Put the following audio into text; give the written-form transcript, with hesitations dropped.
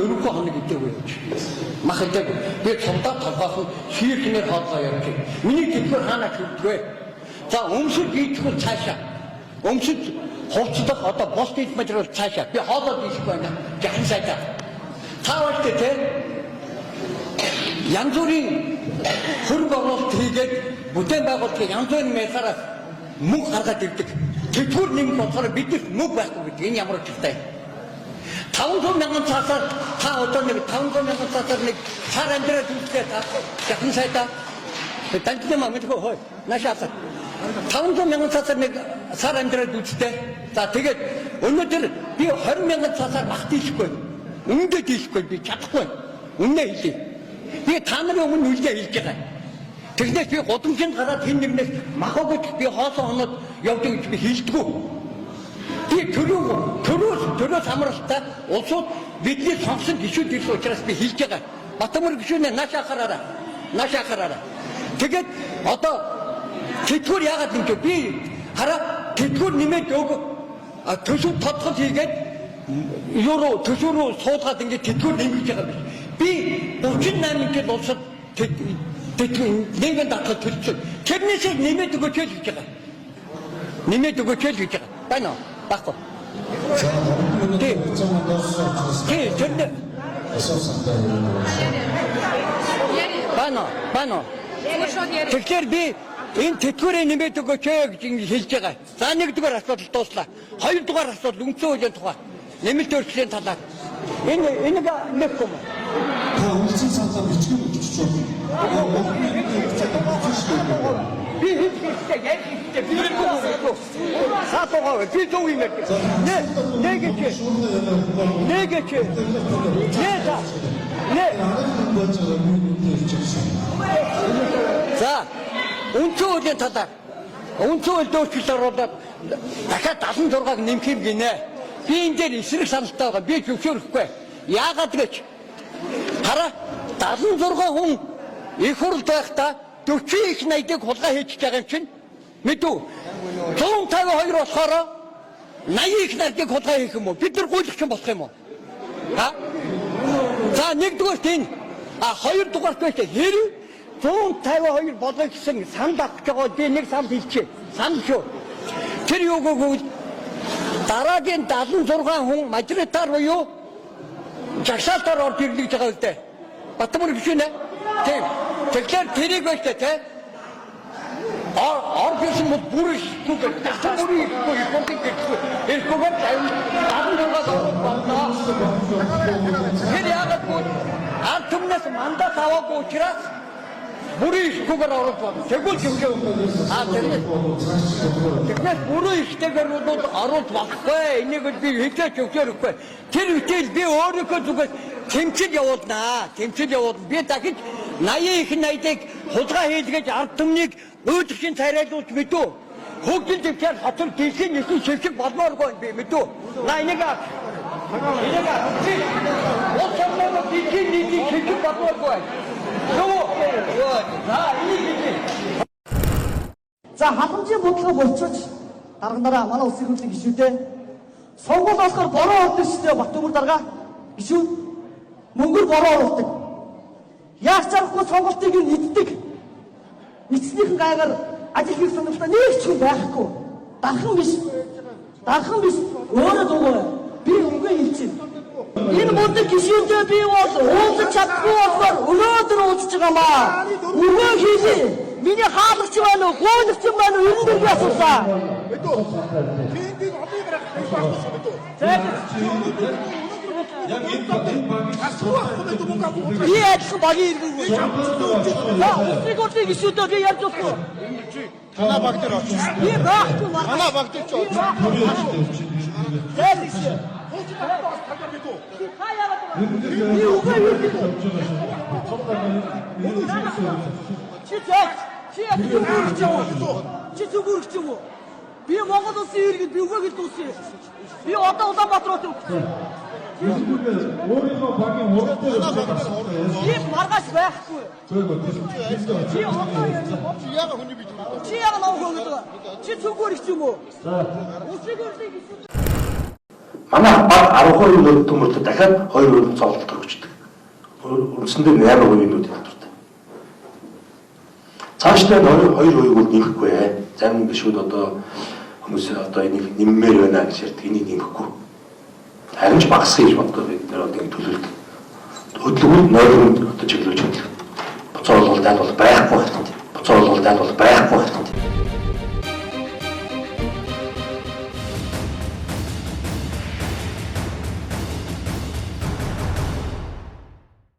4 хоног идээгүй явж. Мах идээгүй. Би цувдаа толгойх нь шийхнэр хоолоо явж. Миний тэтгэвэр хаанаа хөвдгөө. За өмсөж идэхгүй цаашаа. Өмсөж хувцдах одоо бос нийт материал цаашаа. Би хоолоо дийлэхгүй байна. Жахан сайдаа. Та баяртай те. Янз бүрийн хөрөнгө оруулалт хийгээд бүтээн байгуулалтыг янз бүрийн маягаар мөнгө гаргаад ирдэг. Тэтгэвэр нэмэх болохоор биднэрт мөнгө байхгүй гэдэг. Энэ ямар учиртай юм? 500 мянган цаасаар та одоо нэг 500 мянган цаасаар нэг сар амьдраад үзлээ та. Жахан сайдаа. Данчлаа маа мэдгүй хой. Наашаа. 500 мянган цаасаар нэг сар амьдраад үзтээ. За тэгээд өнөөдөр би 20 мянган цаасаар мах дийлэхгүй. Үнэндээ дийлэхгүй би чадахгүй. Үннээ хэлье. Би та нарын өмнө үлдээ хэлж байгаа. Тэгнээс би гудамжинд гараад хэн нэгнээс мах өгöd би хоосон оноод явдаг гэж би хэлдэггүй. Би төрөөс амралтай улсууд бидний сонгосон гишүүд ирсэн учраас би хэлж байгаа. Батмөр гишүүнээ нааш анхаараарай. Нааш анхаараарай. Тэгээд одоо тэтгэвэр яагаад нэмж би хараа тэтгэвэр нэмээд өг төсөв тодгол хийгээд евро төсөв рүү суулгаад ингээд тэтгэвэр нэмж байгаа биш. Би 38 жил улсад тэтгэвэр нэгэн даатгал төлсөн. Тэрнээсээ нэмээд өгөөч л гэж байгаа. Нэмээд өгөөч л гэж байгаа. Байна уу? Байхгүй. За Тий, тэр нь асуусан байна уу? Байна уу? Тэгэхээр би энэ тэтгэврээ нэмээд өгөөч гэж ингэж хэлж байгаа. За нэгдүгээр асуудал дууслаа. Хоёрдугаар асуудал үндсэн хуулийн тухай. Нэмэлт өөрчлөлийн талаар. Энэ энийг нэхгүй юм уу? Та үлдсэн саналаа бичгэн өгч болно. Би хэлж хэрэгтэй, ярьж хэрэгтэй. Би хэлэхгүй. Саатуугаа би зөв юм ярьж. Нэ нэг чи. Нэг чи. Нэ за. Нэ. За үндсэн хуулийн талаар үндсэн хуульд өөрчлөлт оруулаад дахиад 76-г нэмэх юм гинэ. Би энэ дээр эсрэг саналтай байгаа. Би зөвшөөрөхгүй. Яагаад гэж хараа 76 хүн их хурл байхдаа 40 их 80-ыг хулгай хийж байгаа юм чинь мэдүү. 152 болохоор 80 их 80-ыг хулгай хийх юм уу? Бид нар гуйлагч болох юм уу? Ха? За нэгдүгээрт энэ а хоёрдугаарт байж хэрв 152 болгоё гэсэн санал авах гэж байгаа би нэг санал хэлчихье. Санал шүү. Тэр юу гэвэл дараагийн 76 хүн мажоритар буюу жагсаалтаар орж ирлээ гэж байгаа үстэй. Батмөр гişүнэ. Тийм. Тэгэхээр тэрийг байж тэ орж ирсэн бол бүр ихгүй гэж дасан бүр ихгүй ихгүй гэхгүй. Ирэхгүйгээр 76 орох болно. Тэр яагаад гэвэл ард түмнээс мандат аваагүй учраас бүрийн ирэхгүйгээр оруулж болно. Тэгвэл зөвшөөрөх. А тэрнээс Тэгнээс бүрэн ихтэйгээр бол оруулж болохгүй. Энийг би хэлээ зөвшөөрөхгүй. Тэр үтэл би өөрийнхөө зүгээс тэмцэл явуулнаа. Тэмцэл явуулна. Би дахиж 80 их 80-ыг хулгай хийлгэж ард түмнийг уйдахын царайлуулж мэдүү. Хөгжил дэвшээр хотор дэлхийн нийтийн шившиг болмооргүй би мэдүү. На энийг авч. Энийг авч. Улс орноо дэлхийн нийтийн шившиг болмооргүй. Юу? За энийг хэлье. За халамжийн бодлого болчооч дарга нараа манай улсын хурлын гишүүдээ сонгуул болохоор бороо ордог шүү дээ Батөмөр дарга гишүүд мөнгөөр бороо оруулдаг. Яаж ч аргагүй сонголтыг нь иддэг. Эцнийхэн гайгаар ажил хийх сонирхолтой нэг ч хүн байхгүй. Дархан биш. Дархан биш. Өөрөө дуугүй. Би үгүй хэлчихэв. Энэ мундаг гишүүнтэй би бол уулзах чадахгүй болохоор өнөөдөр уулзж байгаа маа. Үгүй хэлье. Миний хаалгач байна уу, гуйлагч байна уу, ер нь би асуусан. Би адилхан багийн иргэн. За, улсын хурлын гишүүдээ би ярьж болохгүй. Танаа баг дээр очиж. Би байхгүй маргааш. Танаа баг дээр ч очиж. Зайлшгүй. Та яагаад би үгүй хэлье. Чи зөөч. Чи яг зүгээр гэж юм уу? Чи зүгээр гэж юм уу? Би Монгол улсын иргэд би үгүй гэж дуусъя. Би одоо Улаанбаатар хотын өгсөн. Өөрийнхөө багийн урд дээр Би маргааш байхгүй. Чи одоо Чи яага хүний бит. Чи яагаад ном хөөгээд байгаа? Чи зүгээр гэж юм уу? Улсын хурлын гишүүд. Манай баг 10% нөлтөн мөртөө дахиад 2% буцаа ололт өргөждөг. Үндсэндээ 8% нүүдийн татвартай. Цаашдаа 2% бол нэмэхгүй. Зарим гишүүд одоо хүмүүс одоо энийг нэммээр байна гэж ярьдаг. Энийг нэмэхгүй. Харин ч багасгах гэж боддог бид нар одоо энэ төлөвлөлт. Хөдөлгөөнд 0-нд одоо чиглүүлж хөдлөх. Буцаа олголт аль бол байхгүй байх. Буцаа олголт аль бол байхгүй байх.